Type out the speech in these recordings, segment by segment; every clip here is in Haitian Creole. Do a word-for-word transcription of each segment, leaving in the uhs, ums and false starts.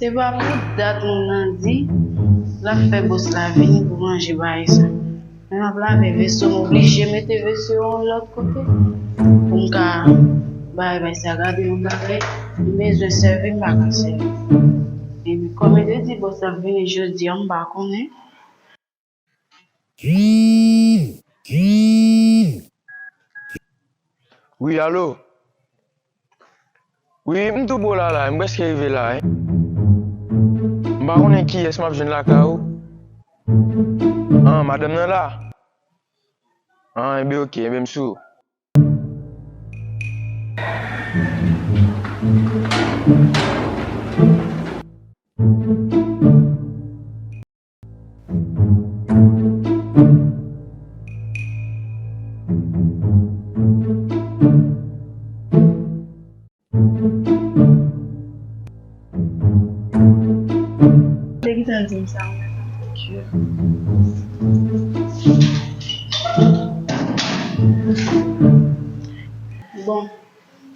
Se pa pou dat moun nan di l ap fè bòs la vini pou ranje bagay sa. Men m ap lave veso, m oblije mete veso yon lòt kote pou m ka bay bagay sa. Gade yon bagay, m bezwen sèvi, m pa ka sèvi. Epi kòm yo te di bòs la ap vini jodi a, m pa konnen. Wi, alo? Wi, m tou bo la la, m prèske rive la, wi. M pa konnen kiyès m ap jwenn lakay ou. An, madanm nan la? An, enben, oke, enben, m sou. Te gentan di m sa, mwen pa fè djòb. Bon,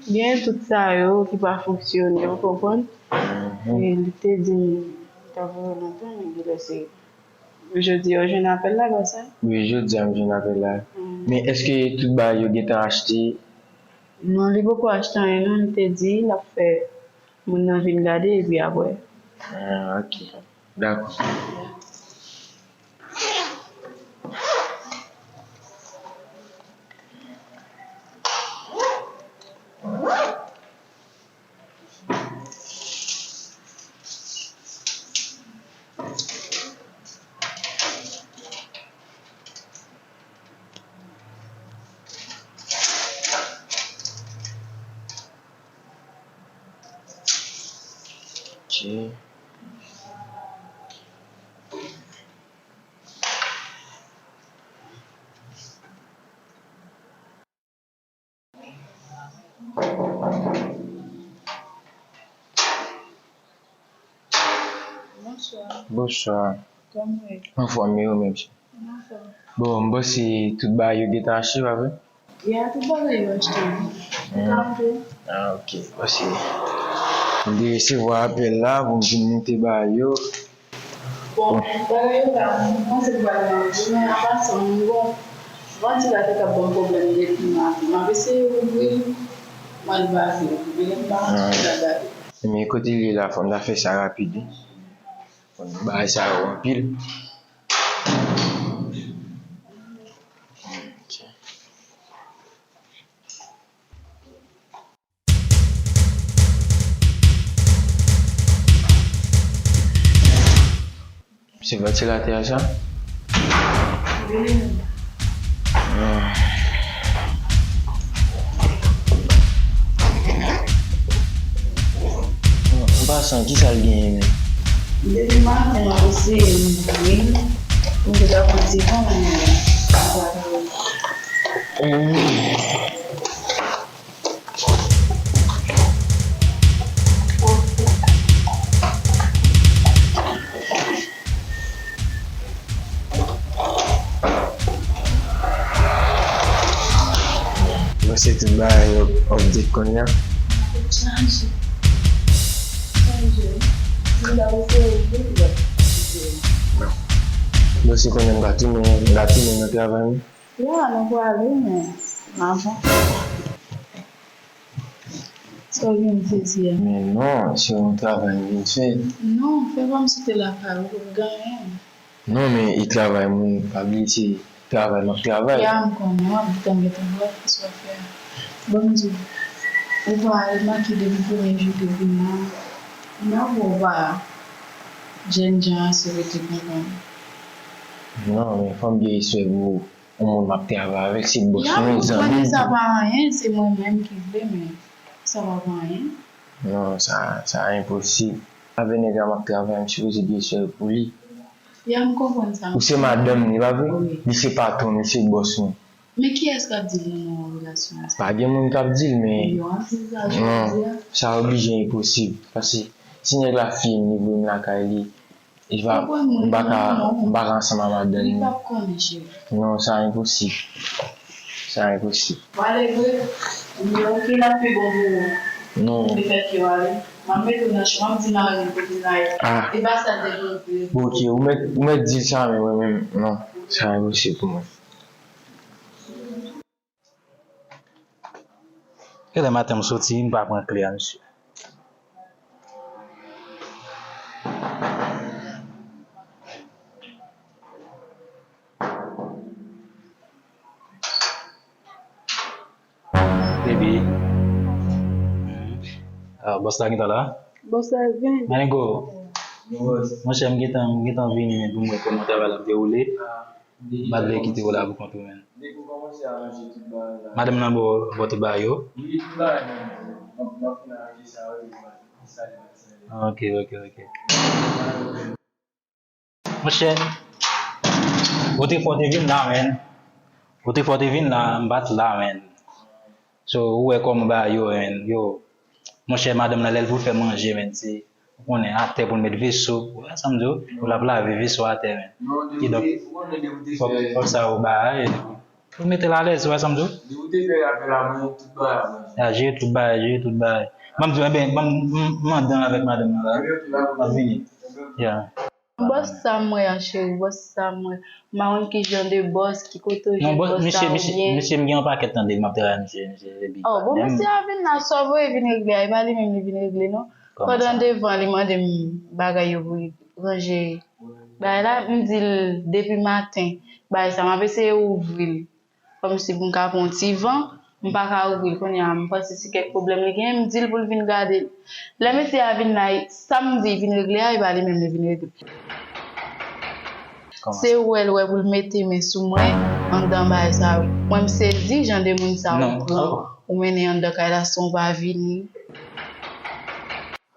gen tout sa yo ki pa fonksyone, ou konprann? Mhm. E li te di m, li ta voye lontan, men genlè se jodi a ou jwenn apèl la, pa sa? Wi, jodi a m jwenn apèl la. Mm. Men èske tout bagay yo gentan achte? Non, li poko achte anyen non, li te di l ap fè moun nan vin gade epi apre. Ah, ok. Dakò. Ok. Bonswa. Bonswa. Kòman w ye? Anfòm, e ou menm? Anfòm. Bon, m panse tout bagay yo gentan achte, pa vre? Ya, tout bagay yo achte. Hmm. Ou ka antre. Ah, ok. Paske m te resevwa apèl la pou m vin monte bagay yo. Bon, bagay yo la, m panse m pral nan jou, men apa sa, m bon, vanti la te ka ban m pwoblèm depi maten. M ap eseye ouvri l, m al bake l, men m pa sou la gade. Men kote l ye la, fò m ta fè sa rapid, wi. Fò m bagay sa yo anpil. Ok. Se vantilatè a sa? Wi. Ah. An pasan, kisa l genyen menm? Depi maten, m ap eseye ouvri l. M te ka pran ti tan, men m pa ka ouvri. Hmm. Bon, se tout bagay yo update kounye a. Bon, se kounye a m ka tounen, m ka tounen nan travay mwen. Ya, nou prale, men avan. Sa w gen sezi a? Men non, se yon travay m vin fè. Non, fè pa m site lakay ou, ou p ap gen anyen. Non, men e travay moun, pa bliye se travay m ap travay. Ya, m konnen, w ap gentan wè kisa w fè a. Bon, m di w, ou pa remake depi premye jou te vin la, m pa wè w pa jènjan ase rete kontan. Non, men fò m gen respè pou ou. Yon moun m ap travay avèk, se bòs mwen, zanmi m. Ya, m konprann sa pa anyen, se mwen menm ki vle, men sa pa pou anyen. Non, sa, sa enposib. Avèk nèg la m ap travay, m sipoze gen respè pou li. Ya, m konprann sa. Ou se madanm li, pa vre? Wi. Li se patwon m, li se bòs mwen. Men kiyès k ap di l nan relasyon an? Pa gen moun k ap di l, men. Yo ap di l sa jodi a. Non, sa oblije enposib. Paske si nèg la fiye m, li voye m lakay li, Eva, m pa ka, m pa ka ansanm ak madanm li. Li p ap konnen, cheri. Non, sa enposib. Sa enposib. W ale vre? Ebyen, oke, l ap pi bon pou ou. Non. Lefètke w ale, w M ap mete w nan chou, m ap di mari m kote l la ye. Ah. E pa sa te vle. Bon, ok, ou mèt, ou mèt di l sa, men mwen menm, non. Sa enposib pou mwen. Kilè maten m soti, m pa pran kle a, mesye. Baby. Ah, bòs la gentan la? Bòs la vin. Manego. Monchè, m gentan, m gentan vini, men pou m wè kòman travay la ap dewoule. M pa t vle kite w la pou kont ou, menn. Depi w kòmanse aranje tout bagay la. Madanm nan ba w, ba w tout bagay yo? Wi, tout bagay, menn. M ap, m ap fin aranje sa, wi, m ap fin sale, m ap sale. Ok, ok, ok. Monchè, ou te fò te vin la, menn. Ou te fò te vin la, m pa t la, menn. So, ou wè kòman bagay yo, menn, yo. Monchè, madanm nan, lè l pou fè manje, menn, se, ou konnen, atè pou l met veso, ou wè sa m di w, pou l ap lave veso atè, menn. Kidonk, fòk, fòk sa yo bagay, pou l mete l alèz, ou wè sa m di w. Ya, jere tout bagay, jere tout bagay. Ban m di w, enben, ban m, m, m andan avèk madanm nan la. M ap vini. Ya. Bòs sa m wè a, cheri, bòs sa m wè. M pa konn ki jan de bòs, ki kote w jwenn bòs sa oubyen. Non, bòs, misye, misye, misye, m gen yon pakèt tande m ap travay misye, misye se big bad. Oh, bon, misye a vin la, sa w voye vin regle a, e pa li menm li vin regle, non. Pandan devan, li mande m bagay yo pou li ranje. Bagay la, m di l depi maten, bagay sa, m ap eseye ouvri l. Kòmsi pou m ka pran yon ti van, m pa ka ouvri l kounye a, m panse se kèk pwoblèm li genyen, m di l pou l vin gade l. Lè mesye a vin la, sa m di vin regle a, e pa li menm li vin regle. Se wè l wè pou l mete men sou mwen, anndan bagay sa yo. Mwen m sezi, jan de moun sa yo pran, ou mennen anndan kay la san w pa vini.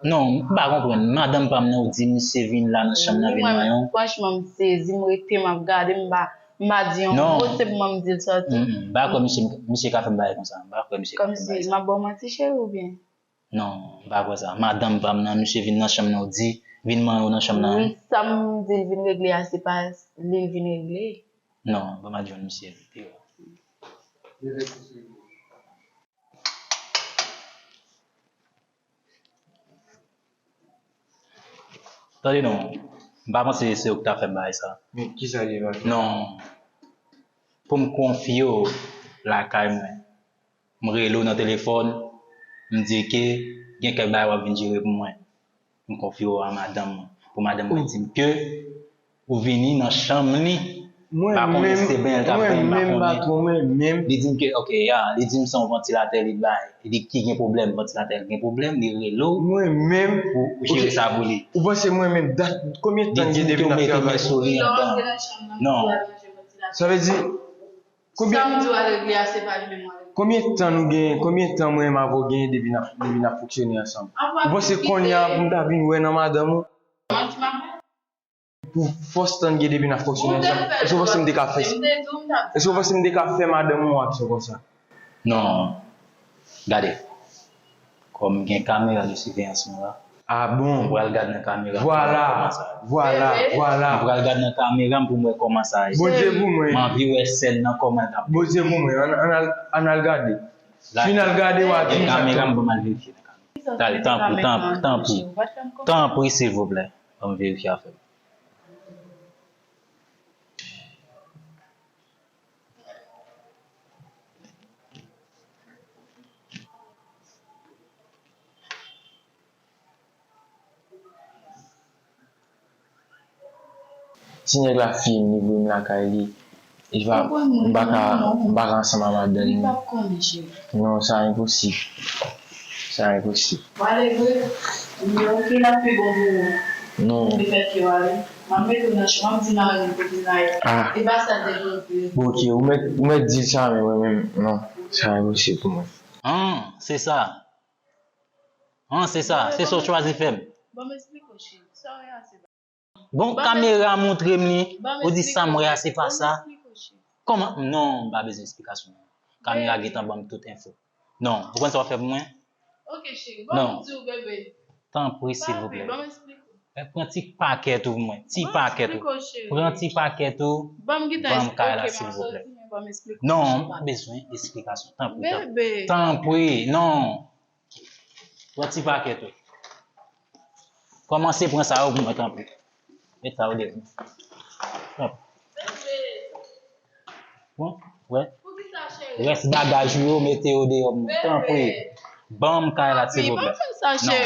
Non, m pa konprann. Madanm pa m nan, ou di misye vin la nan chanm nan vin manyen w. Franchman, m sezi, m rete, m ap gade, m pa, m pa di yon mo, se pou mwen m di l sòti. M pa kwè misye, misye ka fè m bagay konsa. M pa kwè misye ka fè m bagay sa. Kòmsi, m ap ba w manti, cheri, oubyen? Non, m pa kwè sa. Madanm pa m nan, misye vin nan chanm nan, ou di, vin manyen w nan chanm nan. Wi, sa m di l vin regle a, se pa li l vin regle. Non, ban m al jwenn misye. Tande non, m pa panse se ou ki ta fè m bagay sa. Men kisa li va fè? Non. Pou m konfye w lakay mwen. M rele w nan telefòn, m di ke gen kèk bagay w ap vin jere pou mwen. M konfye w a madanm mwen. Pou madanm mwen di m ke ou vini nan chanm li. M pa konnen si se benyen l t ap benyen, m pa konnen. Li di m ke, ok, ya, li di m se yon vantilatè li bay. Li di ki gen pwoblèm, vantilatè gen pwoblèm, li rele w. Mwen menm, pou ou jere sa pou li. Ou panse mwen menm, dat, konbyen tan gen depi n ap travay? Li di m ke w mete men sou li anndan. Non. Sa vle di, Konbyen... Sa m di w al regle a, se pa li menm w al regle. Konbyen tan nou genyen, konbyen tan mwen menm avè w genyen depi n ap, depi n ap fonksyone ansanm? Ou panse kounye a pou m ta vin wè nan madanm ou? Pou fòs tan n gen depi n ap fonksyone ansanm? Èske w panse m te ka fè sa? Èske w panse m te ka fè madanm ou yon aksyon konsa? Non. Gade. Kòm gen kamera de siveyans mwen la. Ah bon? M pral gad nan kamera m pou m wè kòman sa ye. Vwala, vwala, vwala. M pral gad nan kamera m pou m wè kòman sa ye. Bondye pou mwen. M anvi wè sèn nan kòman l t ap. Bondye pou mwen. Ann, ann al, ann al gade. Fin al gade, w a di m sa. Gen kamera m pou m al verifye nan kamera. Dale, tanpri, tanpri, tanpri. Tanpri, silvouplè. Ban m verifye afè m. Si nèg la fiye m, li voye m lakay li, li va, m pa ka, m pa ka ansanm a madanm li. Li p ap konnen, cheri. Non, sa enposib. Sa enposib. W ale vre? Men ok, l ap pi bon pou ou. Non. Ou te fè kè w ale. M ap mete w nan cho, m ap di mari m kote l la ye. Ah. E pa sa te vle. Bon, ok, ou mèt, ou mèt di l sa, men mwen menm, non. Sa enposib pou mwen. An, se sa. An, se sa. Se sa w chwazi fè m. Ban m esplike w, cheri. Sa w wè a, se pa... Bon, kamera montre m li. Ou di sa m wè a, se pa sa. Kòman? Non, m pa bezwen esplikasyon. Kamera gentan ban m tout enfo. Non, ou konn sa w ap fè pou mwen? Ok, cheri. Ban m di w, bebe. Tanpri, silvouplè. Ban m esplike w. Pran ti pakèt ou pou mwen. Ti pakèt ou. Pran ti pakèt ou. Ban m kay la, silvouplè. Non, m pa bezwen esplikasyon. Tanpri, tanpri. Tanpri, non. Pran ti pakèt ou. Kòmanse pran sa yo pou mwen, tanpri. Met sa yo deyò. Tanpri. Bon, wè. Rès bagaj ou yo, mete yo deyò, tanpri. Ban m kay la, silvouplè. Non.